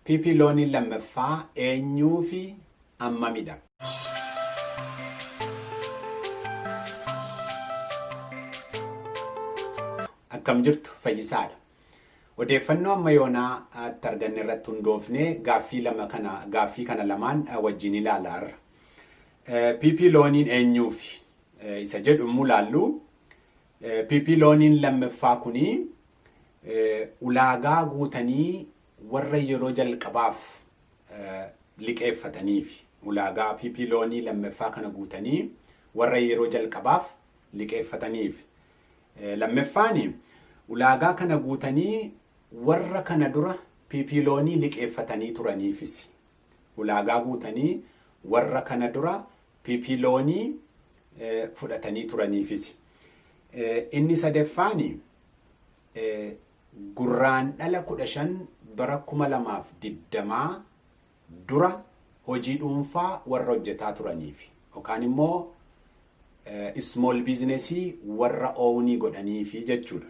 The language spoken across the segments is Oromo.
PP loaniin lammaffaa eenyuufi ammamidha? Akkam jirtu? Fayyisaadha. Odeeffannoo amma yoonaa tti arganne irratti hundoofnee gaaffii lama kana gaaffii kana lamaan wajjin ilaala har'a. PP loaniin eenyuufi isa jedhu yommuu ilaallu, PP loaniin lammaffaa kuni ulaagaa guutanii warra yeroo jalqabaaf liqeeffataniifi. Ulaagaa PP loanii lammaffaa kana guutanii warra yeroo jalqabaaf liqeeffataniif. Lammaffaani, ulaagaa kana guutanii warra kana dura PP loanii liqeeffatanii turaniifis. Ulaagaa guutanii warra kana dura PP loanii fudhatanii turaniifis. Inni sadeffaani, Gurraandhala 15 bara 2020 dura hojii dhuunfaa warra hojjetaa turaniifi yookaan immoo small business warra ownii godhaniifi jechuudha.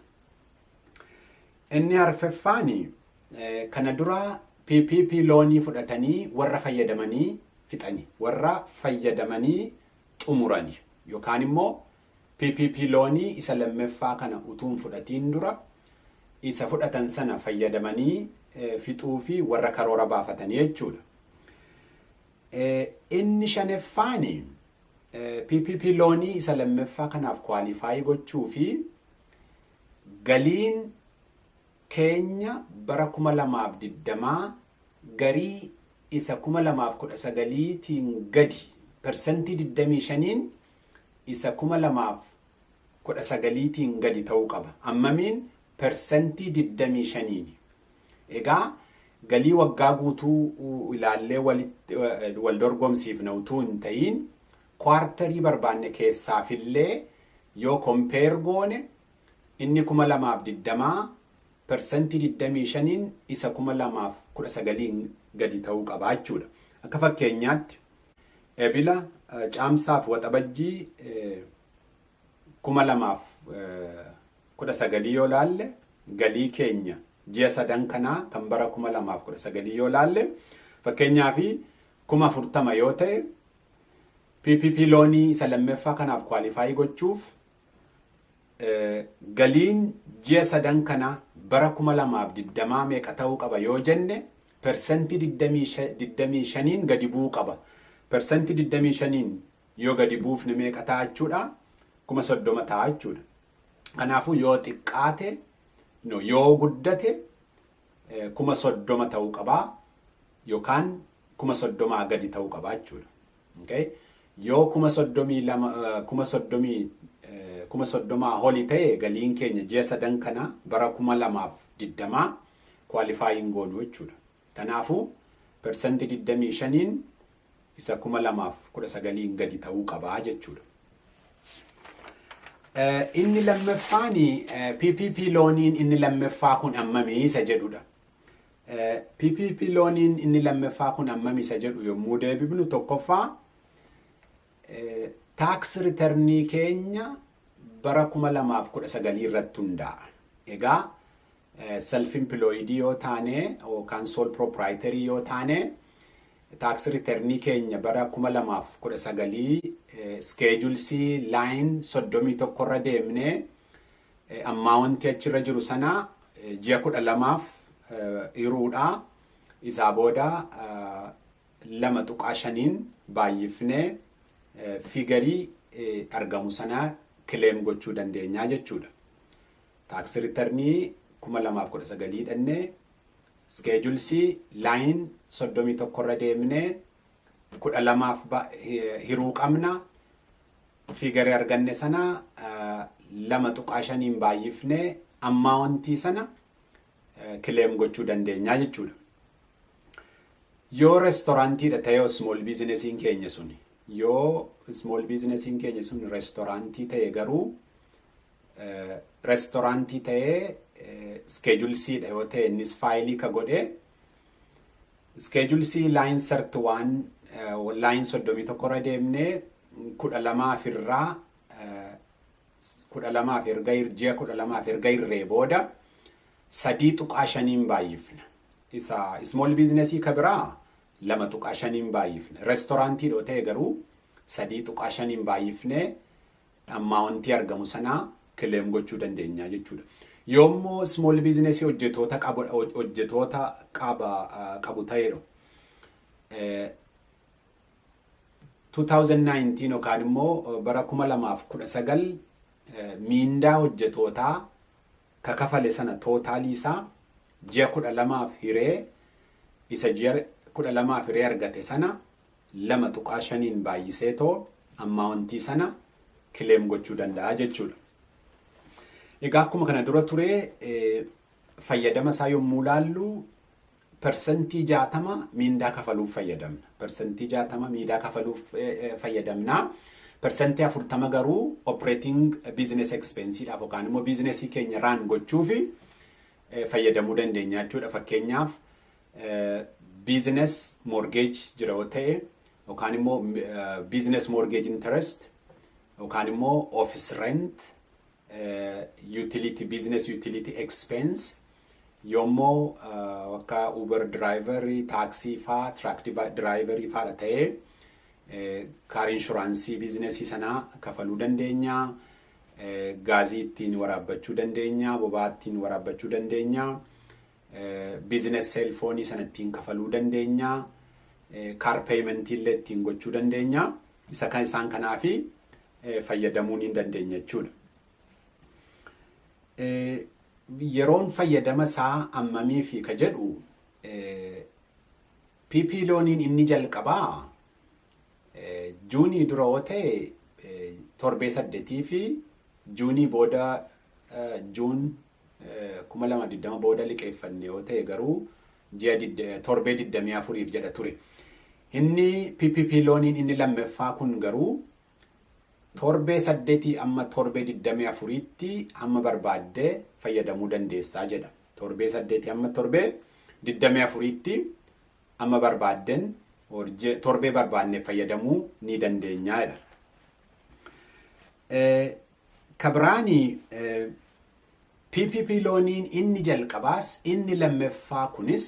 Inni arfeffaani, kana dura PPP loonii fudhatanii warra fayyadamanii fixani, warra fayyadamanii xumurani yookaan immoo PPP loonii isa lammeffaa kana utuu hin fudhatiin dura isa fudhatan sana fayyadamanii fixuu fi warra karoora baafatanii jechuudha. Inni shaneffaani, PPP loonii isa lammeffaa kanaaf qualify gochuu fi galiin keenya bara 2020 garii isa 2019tiin gadi persentii 25n isa 2019tiin gadi ta'uu qaba. Ammamiin? Persentii 25ni. Egaa galii waggaa guutuu ilaallee walitti wal dorgomsiifna utuu hin ta'iin, quarterii barbaanne keessaafillee yoo compare goone, inni 2020 persentii 25n isa 2019n gadi ta'uu qaba jechuudha. Akka fakkeenyaatti, Ebila, Caamsaa fi Waxabajjii 2019 yoo laalle, galii keenya ji'a sadan kanaa kan bara 2019 yoo laalle, fakkeenyaaf 40,000 yoo ta'e, PPP loonii isa lammaffaa kanaaf qualify gochuuf galiin ji'a sadan kana bara 2020 meeqa ta'uu qaba yoo jenne, persentii 25n gadi bu'uu qaba. Persentii 25n yoo gadi buufne meeqa ta'a jechuudha? 30,000 ta'a jechuudha. Kanaafuu yoo xiqqaate, no, yoo guddate 30,000 ta'uu qabaa yookaan 30,000 gadi ta'uu qabaa jechuudha. Okay? Yoo 32,000, 30,000 oli ta'e galiin keenya ji'a sadan kana bara 2020, qualify hin goonu jechuudha. Kanaafuu persentii 25n isa 2019n gadi ta'uu qabaa jechuudha. Inni lammaffaan, PPP loaniin inni lammaffaa kun ammamii isa jedhudha. PPP loaniin inni lammaffaa kun ammamii isa jedhu yommuu deebifnu, tokkoffaa tax returnii keenya bara 2019 irratti hundaa'a. Egaa self employed yoo taane yookaan sole proprietor yoo taane, tax returnii keenya bara 2019 schedule C line 31 irra deemnee amountii achirra jiru sana ji'a 12f hiruudha. Isaa booda 2.5n baay'ifnee figurii argamu sana claim gochuu dandeenyaa jechuudha. Tax returnii 2019 dhannee, schedule C line 31 irra deemnee 12f hiruu qabna. Figurii arganne sana 2.5n baay'ifnee amountii sana claim gochuu dandeenyaa jechuudha. Yoo restaurantiidha ta'e small businessiin keenya sun, yoo small businessiin keenya sun restaurantii ta'e garuu, restaurantii ta'ee schedule C dha yoo ta'e, innis fileii ka godhe schedule C line 31, line 31 irra deemnee 12f irraa 12f erga ji'a 12f erga hirree booda 3.5n baay'ifna. Isa small businessii ka biraa 2.5n baay'ifne. Restaurantii yoo ta'e garuu 3.5n baay'ifne amountii argamu sanaa claim gochuu dandeenya jechuudha. Yoommoo small businessii hojjetoota qabu ta'edha. 2019 yookaan immoo bara 2019 miindaa hojjetootaa ka kafale sana totalii isaa ji'a 12f hiree, isa ji'a 12f hiree argate sana 2.5n baay'isee too amountii sana claim gochuu danda'a jechuudha. Egaa akkuma kana dura ture, fayyadama isaa yommuu laallu 60% miindaa kafaluuf fayyadamna. 60% miindaa kafaluuf fayyadamna. 40% garuu operating business expensiidhaaf yookaan immoo businessii keenya run gochuuf fayyadamuu dandeenya jechuudha. Fakkeenyaaf, business mortgage jira yoo ta'e, yookaan immoo business mortgage interest, yookaan immoo office rent, utility, business utility expense, yoommoo akka Uber driverii, taaksii faa, truck driverii faadha ta'ee, car insuranceii businessii sanaa kafaluu dandeenya. Gaazii ittiin waraabbachuu dandeenya, boba'aa ittiin waraabbachuu dandeenya, business cellphoneii sana ittiin kafaluu dandeenya, car paymentii illee ittiin gochuu dandeenya. Isa kan isaan kanaafi fayyadamuu ni dandeenya jechuudha. Yeroon fayyadama isaa ammamii fi ka jedhu, PPP loaniin inni jalqabaa Juunii dura yoo ta'e torbee 8 fi Juunii booda, June 2020 booda liqeeffanne yoo ta'e garuu ji'a torbee 24f jedha ture. Inni PPP loaniin inni lammaffaa kun garuu torbee 8 amma torbee 24tti hamma barbaaddee fayyadamuu dandeessaa jedha. Torbee 8 amma torbee 24tti amma barbaadden, torbee barbaadne fayyadamuu ni dandeenya jedha. Kabiraani PPP loaniin inni jalqabaas inni lammaffaa kunis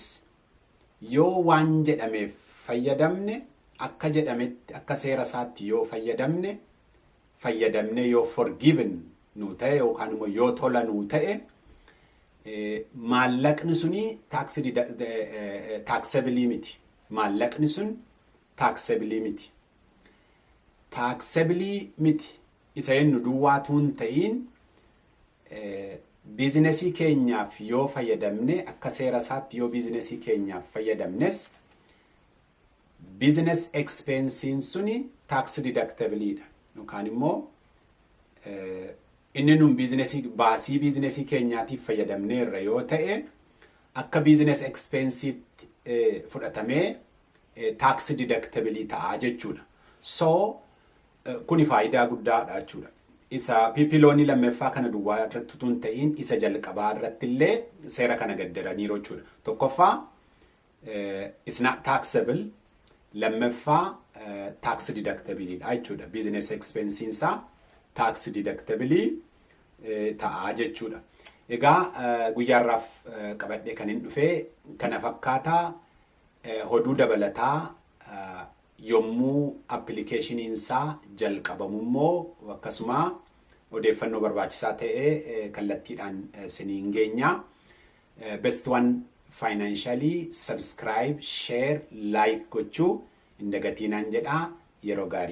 yoo waan jedhameef fayyadamne, akka jedhametti, akka seera isaatti yoo fayyadamne, yoo forgiven nu ta'e yookaan immoo yoo tola nu ta'e, maallaqni suni taxableii miti. Maallaqni sun taxableii miti. Taxableii miti isa jennu duwwaatu hin ta'iin, businessii keenyaaf yoo fayyadamne, akka seera isaatti yoo businessii keenyaaf fayyadamnes, business expensiin suni tax deductibleiidha yookaan immoo inni nun businessii, baasii businessii keenyaatiif fayyadamneerra yoo ta'e, akka business expensiitti fudhatamee tax deductibleii ta'a jechuudha. So kuni faayidaa guddaadha jechuudha. Isa PPP loanii lammaffaa kana duwwaa irratti utuu hin ta'in, isa jalqabaa irratti illee seera kana gaddaraniiru jechuudha. Tokkoffaa, is not taxable. Lammaffaa, tax deductible dha jechuudha. Business expense isaa tax deductible ta'aa jechuudha. Egaa guyyaarraaf qabadhee kan hin dhufee kana fakkaataa. Hoduu dabalataa yommuu applicationiin isaa jalqabamu immoo akkasuma odeeffannoo barbaachisaa ta'e kallattiidhaan siniin geenya. Best One Financially subscribe, share, like gochuu hin dagatiinaan jedhaa. Yeroo gaarii.